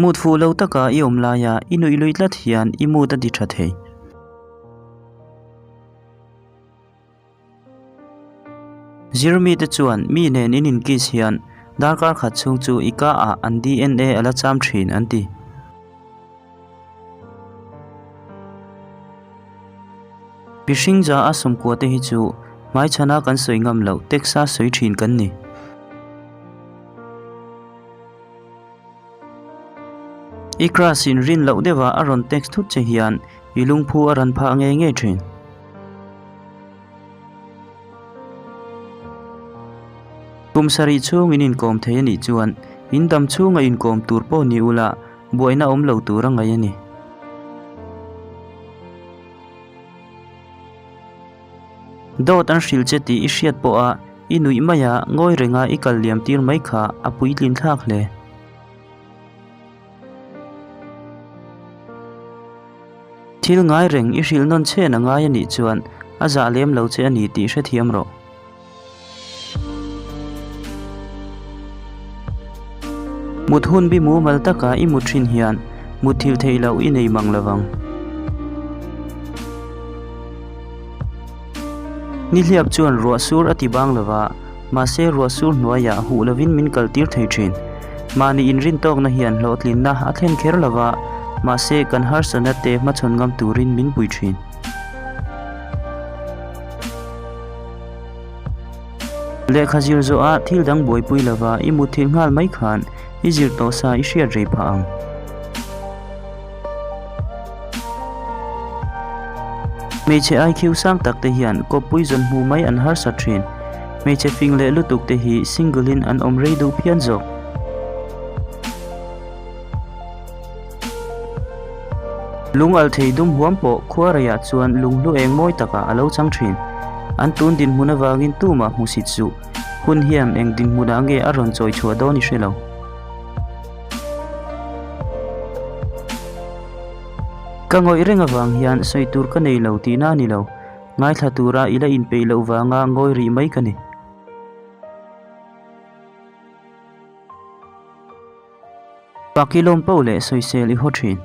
Mut fuh lo taka i awm laia i nuih lui tlat hian i mut a ti tha thei. Zirmite chuan mi nen in inkiss hian darkar khat chhung chu i ka ah an DNA a la cham thin an ti. Mihring za a sawmkua te hi chu hmaichhana kan sawi ngam loh text a sawi thin kan ni. I crush in rin loh deuha a rawn text thut che hian i lungphu a rawn phah ngei ngei thin. Kum sarih chhung in inkawm thei a nih chuan in dam chhunga inkawm tur pawh ni ula buaina awm lo tur a ngaih a ni. Dawt an hrilh che tih i hriat pawha i nuih mai a, ngawi renga i kal liam tir mai kha a puitlin thlak hle. Thil ngai reng i hrilh nawn chen a ngai a nih chuan a zah lem lo che a ni tih hrethiam rawh. Mut hun bi mumal taka i mut thin hian mutthilh theih loh i nei mang lovang. Nihliap chuan ruah sur a ti bang lova, mahse ruah sur hnuaiah huh lovin min kal tir thei thin. Mahni inrin tawkna hian hlawhtlinna a thlen kher lova, mahse kan harsatna te hmachhawn ngam turin min pui thin. Lehkha zir zawhah thil dang buaipui lova i mutthilh nghal mai khan i zir tawh sa i hriat rei phah ang. Hmeichhe IQ sang tak te hian kawppui zawn hmu mai an harsa thin. Hmeichhe fing leh lutuk te hi single in an awm rei duh phian zawk. Lung al thei dum huam pawh khua reiah chuan lunghlu eng mawi takah a lo chang thin. An tun dinhmun avangin tumah hmusit suh. Hun hian eng dinhmunah nge a rawn chawi chhuah dawn i hre lo. Ka ngawih reng avang hian sawi tur ka nei lo tihna a ni lo. Ngaithla tura i la inpeih loh vanga ngawi rih mai ka ni. Pak i lawm poh leh sawisel i haw thin.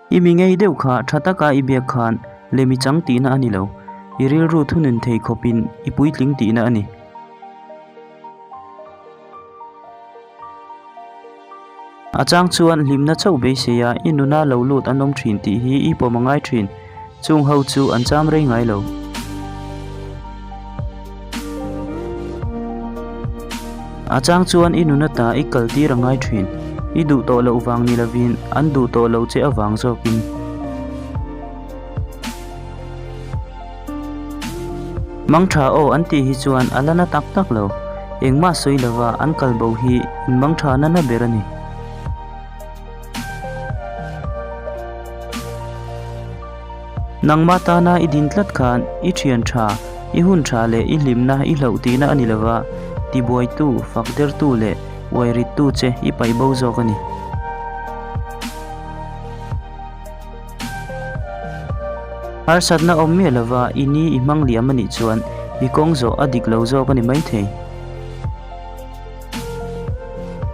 I mi ngei deuh kha tha taka i biak khan lem i chang tihna a ni lo, i rilru thunun thei khawpin i puitling tihna a ni. A chang chuan hlimna chauh beisei a i nuna lo lut an awm thin tih hi i pawm a ngai thin, chung ho chu an cham rei ngai lo. A chang chuan i nuna ta i kal tir a ngai thin. I duh tawh loh vang ni lovin an duh tawh lo che avang zawkin. Mang tha aw an tih hi chuan a la na tak tak lo. Engmah sawi lova an kal bo hi in mang tha na na ber a ni. Nangmah tana i din tlat khan i thian tha, i hun tha leh i hlimna i hlauh tihna a ni lova, tibuaitu, fak dertu leh uai rittu che i paih bo zawk a ni. Harsatna awm miah lova i ni i hmang liam a nih chuan i kawng zawh a dik lo zawk a ni maithei.